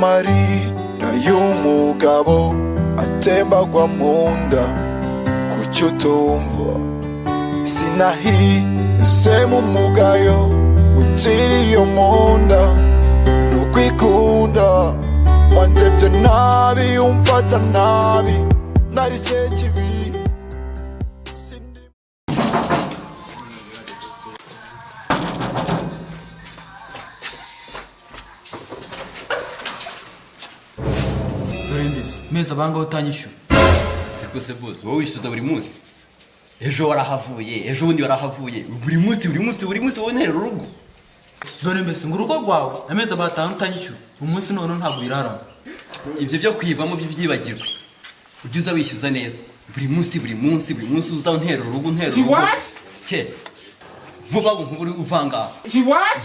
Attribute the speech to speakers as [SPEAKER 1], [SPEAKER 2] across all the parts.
[SPEAKER 1] Amarira y'umugabo atembagwa mu nda, kuki utumva? Sinahise mu mugayo ukiriye mu nda, nukwikunda wandebye nabi, umfata nabi, nari sekibi.
[SPEAKER 2] Dore mbese mezi abangaho utanyishyura.
[SPEAKER 3] Ariko se bose, wowe wishyuza buri munsi? Ejo warahavuye, ejo bundi warahavuye, buri munsi, buri munsi, buri munsi, wowe nterera urugo.
[SPEAKER 2] Dore mbese ngo urugo rwawe amezi abatanu utanyishyura umunsi, none ntabwo wiraramo.
[SPEAKER 3] Ibyo byo kwivamo by'ibyibagirwe, ujye uza wishyuza neza buri munsi, buri munsi, buri munsi, uza untera urugo, untera urugo. Cye vuba nk'ubu uri uvanga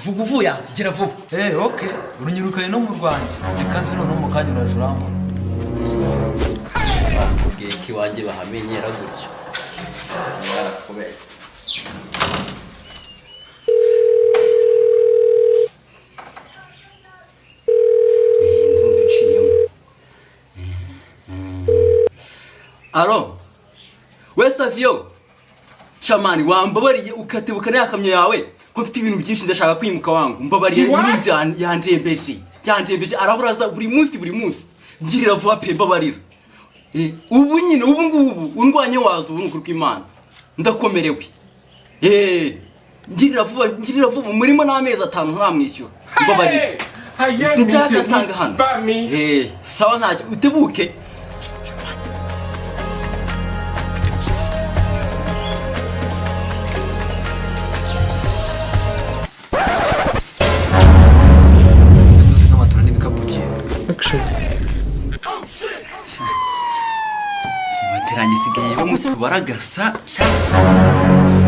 [SPEAKER 3] vuga uvuye aha, gira vuba.
[SPEAKER 2] Eh, okay, urunyirukanye no mu rwanjye, reka nzi noneho mu kanya uraje urambona.
[SPEAKER 3] Bakubwiye ko iwanjye bahamenyera gutyo, barakubeshya. Ndumva iciyemo. Aro we Savio, shamani, wambabariye ukatebuka n'aya yawe, ko mfite ibintu byinshi, ndashaka kwimuka wangu. Mbabariye, nyir'inzu yandembeje, yandembeje, arahora aza buri munsi, buri munsi. Ngirira vuba pe, mbabarira. Ubu nyine, ubu ngubu undwanye waza ubu, ni ukuri kw'Imana ndakomerewe. Ngirira vuba, ngirira vuba, umurimo n'amezi 5 ntaramwishyura, mbabarira, sinshaka nsanga hano. Sawa, ntacyo, utebuke.
[SPEAKER 2] Ese kuzi nk'amatora n'ibikapu ugiye?
[SPEAKER 3] Kimateranye isigaye bamutubaragasa,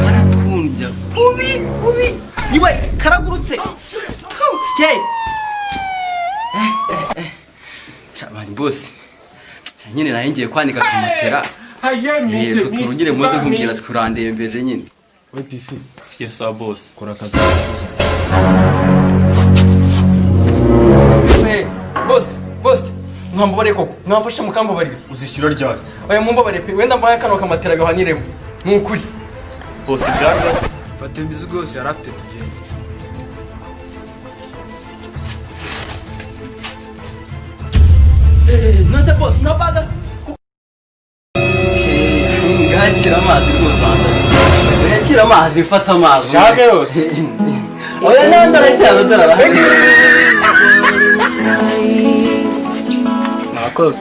[SPEAKER 3] baratwundya kubi kubi, iwe karagurutse sye. Cabani bose, nyine nari ngiye kwanika kamatera. Turongere muze kumbwira, turandembeje nyine.
[SPEAKER 4] We pifi.
[SPEAKER 2] Yes sir, boss.
[SPEAKER 4] Kora akazi kakuze.
[SPEAKER 3] Bose, bose, mwambabariye koko, mwamfashe mukambabarira.
[SPEAKER 4] Uzishyura ryari?
[SPEAKER 3] Oya, mumbabariye pe, wenda mbaye kano kamatera bihaniremo, ni ukuri.
[SPEAKER 4] Boss, ibyagase.
[SPEAKER 2] Fata imizigo yose yari afite tugende.
[SPEAKER 3] None boss, nta baga se? Yakira amazi rwose, yakira amazi, fata amazi.
[SPEAKER 4] Shaka yose.
[SPEAKER 3] Oya, nandi aracyaza, dore.
[SPEAKER 4] Mwakoze.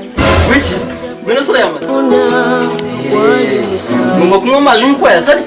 [SPEAKER 3] Wiki ngwino sura yamaze, ngomba kunywa amazi nk'uko yasabye.